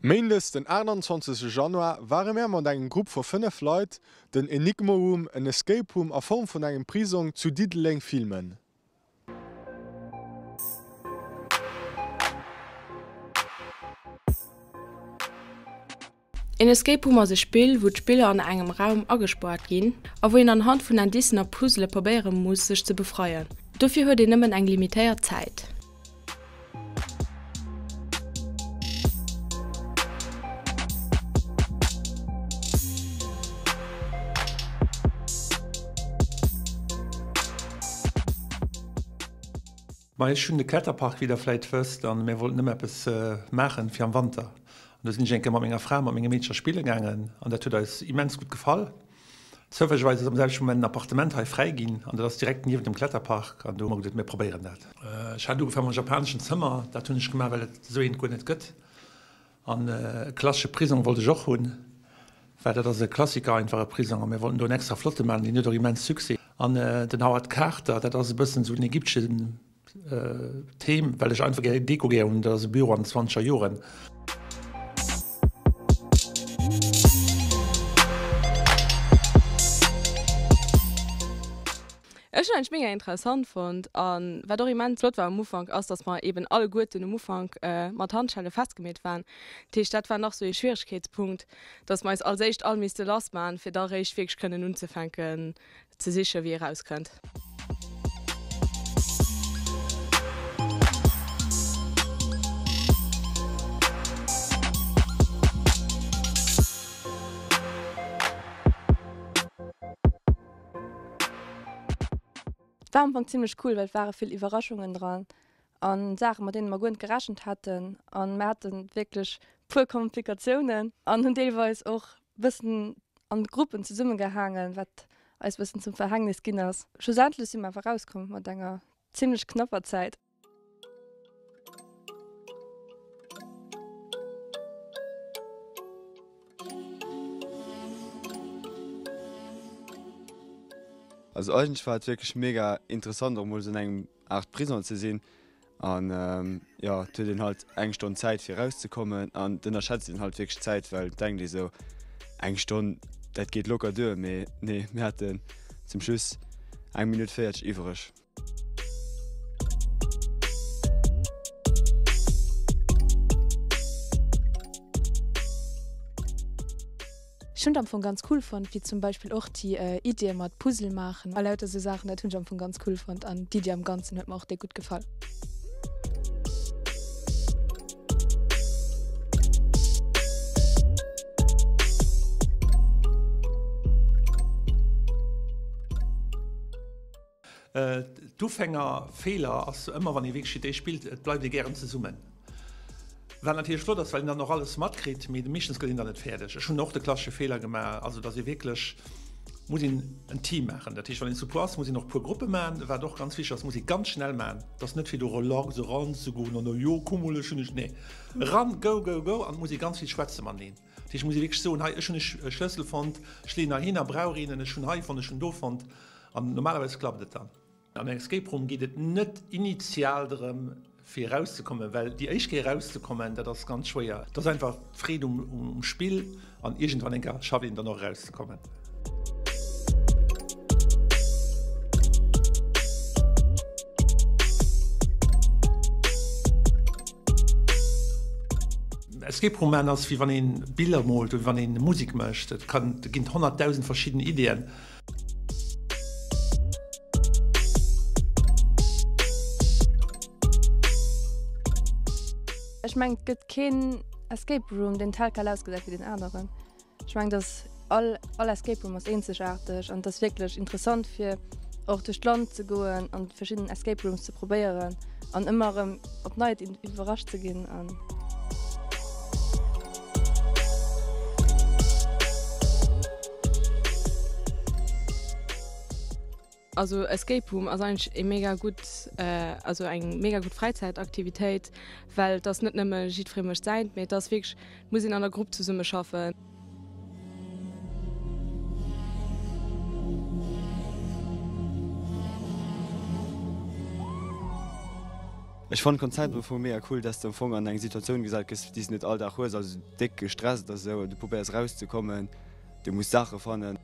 Méindes den 28 Januar ware mär mat engem Grupp vu 5 Leit den Enigmo Room, en Escape Room a Form vun engem Prisong zu Diddeleng filmen. Een Escape Room ass e Spill, wou d'Spiller an engem Raum agespaart ginn a wou een anhand vun Indicen a Puzzle probéiere muss, sech ze befreien. Dofir huet een nëmmen eng limitéiert Zäit. Ma ech hunn de Kletterpark, wéi der vläit wësst, an mir wollten ëmmer eppes maachen fir am Wanter. An do sinn ech eng Kéier mat menger Fra a mat menge Meedcher spille gaangen an dat huet eis immens gutt gefall. Zoufällegerweis ass am selwechte Moment en Appartement hei fräi ginn an dat ass direkt niewent dem Kletterpark an do hu mer gesot, mir probéieren dat. Ech hat ugefaangen mam japaneschen Zëmmer, dat hunn ech gemaach, well et esou eent guer net gëtt. An e klassesche Prisong wollt ech och hunn, well dat ass e Klassiker einfach, e Prisong. A mir wollten do en extra flotte maachen, deen huet och immens Succès. An den Howard Carter, dat ass e bëssen esou en ägypteschen Theme, well ech einfach gär Deko gär hunn. Dat ass e Büro an den zwanzeger Joren. Ech hunn eigentlech mega interessant fonnt an wat och immens flott war am Ufank ass, dass mer eben alleguerten um Ufank mat Handschelle festgemeet waren. Dat heescht dat war nach sou ee Schwieregkeetspunkt, dass mer eis als éischt all misste lass man fir da réischt wierklech kënnen unzefänken ze sichen wéi ee rauskënnt. Et war am Ufank zimlech cool, well et ware vill Iwwerraschungen dran an Saachen, mat deene mer guer net gerechent haten. An mer hate wierklech puer Komplikatiounen an hunn deelweis och bëssen an Gruppen zesummegehaangen, wat eis bëssen zum Verhängnis ginn ass. Schlussendlech si mer awer erauskomm mat enger zimlech knapper Zäit. Also eigentlech war et wierklech mega interessant och mol esou an engem Art Prison ze sinn an jo et huet een halt eng Stonn Zäit fir erauszekommen an et ënnerschätzt een halt wierklech d'Zäit well et denkt ee sou eng Stonn dat geet locker duer mee nee mir haten zum Schluss eng Minutt 40 iwwereg. Ech hunn et am Fong ganz cool fonnt, wéi zum Beispill och déi Iddie mat Puzzle maachen a lauter sou Saachen, dat hunn ech am Fong ganz cool fonnt an d'Iddi am Ganzen huet mer och déck gutt gefall. D'Ufängerfeeler ass ëmmer wann ee wierklech fir d'éischt spillt, et bleift ee gären zesummen. Wat natierlech flott ass, well een dann och alles matkritt, mee meeschtens gëtt een dann net fäerdeg. Ech hunn och de klassesche Feeler gemaach, also datt ee wierklech muss een en Team maachen. Dat heescht, wann een zu puer ass, muss een och puer Gruppe maachen. Wat och ganz wichteg ass, muss ee ganz schnell maachen. Et ass net fir do relax eranzegoen an oh jo, komm mol, ech hunn ech. Nee, eran, go, go, go an et muss ee ganz vill schwätze mateneen. Dat heescht, et muss ee wierklech soen, hei, ech hunn e Schlëssel fonnt, ech leeën heihinner, brauch een en, ech hunn hei fonnt, ech hunn do fonnt. An normalerweis klappt et dann. Am Escape Room geet et net initial drëm fir erauszekommen, well déi éischt Kéier erauszekommen, dat ass ganz schwéier. Et ass einfach d'Freed um Spill an iergendwann eng Kéier schafft een dann och erauszekommen. Escape Room maachen ass wéi wann ee Biller moolt oder wéi wann ee Musek mécht. Et kann, et ginn 100.000 verschidden Ideeën. Ech mengen et gëtt keen Escape Room deen tel quel ausgesäit wéi deen aneren. Ech mengen dass all all Escape Room ass eenzegaarteg an et ass wierklech interessant fir och duerch d'Land ze goen an verschidden Escape Rooms ze probéieren an ëmmer erëm op Neit iwwerrascht ze ginn an. Also Escape Room ass eigentlech ee mega gutt, also eng mega gutt Fräizäitaktivitéit, well et ass net nëmme jiddweree mécht säint, mee et ass wierklech, et muss een an der Grupp zesummeschaffen. Ech fannen d'Konzept am Fong mega cool, dass de am Fong an eng Situatioun gesat gëss, déi s de net all Dag hues, also déck gestresst a sou, du probéiers erauszekommen, du muss Saache fannen.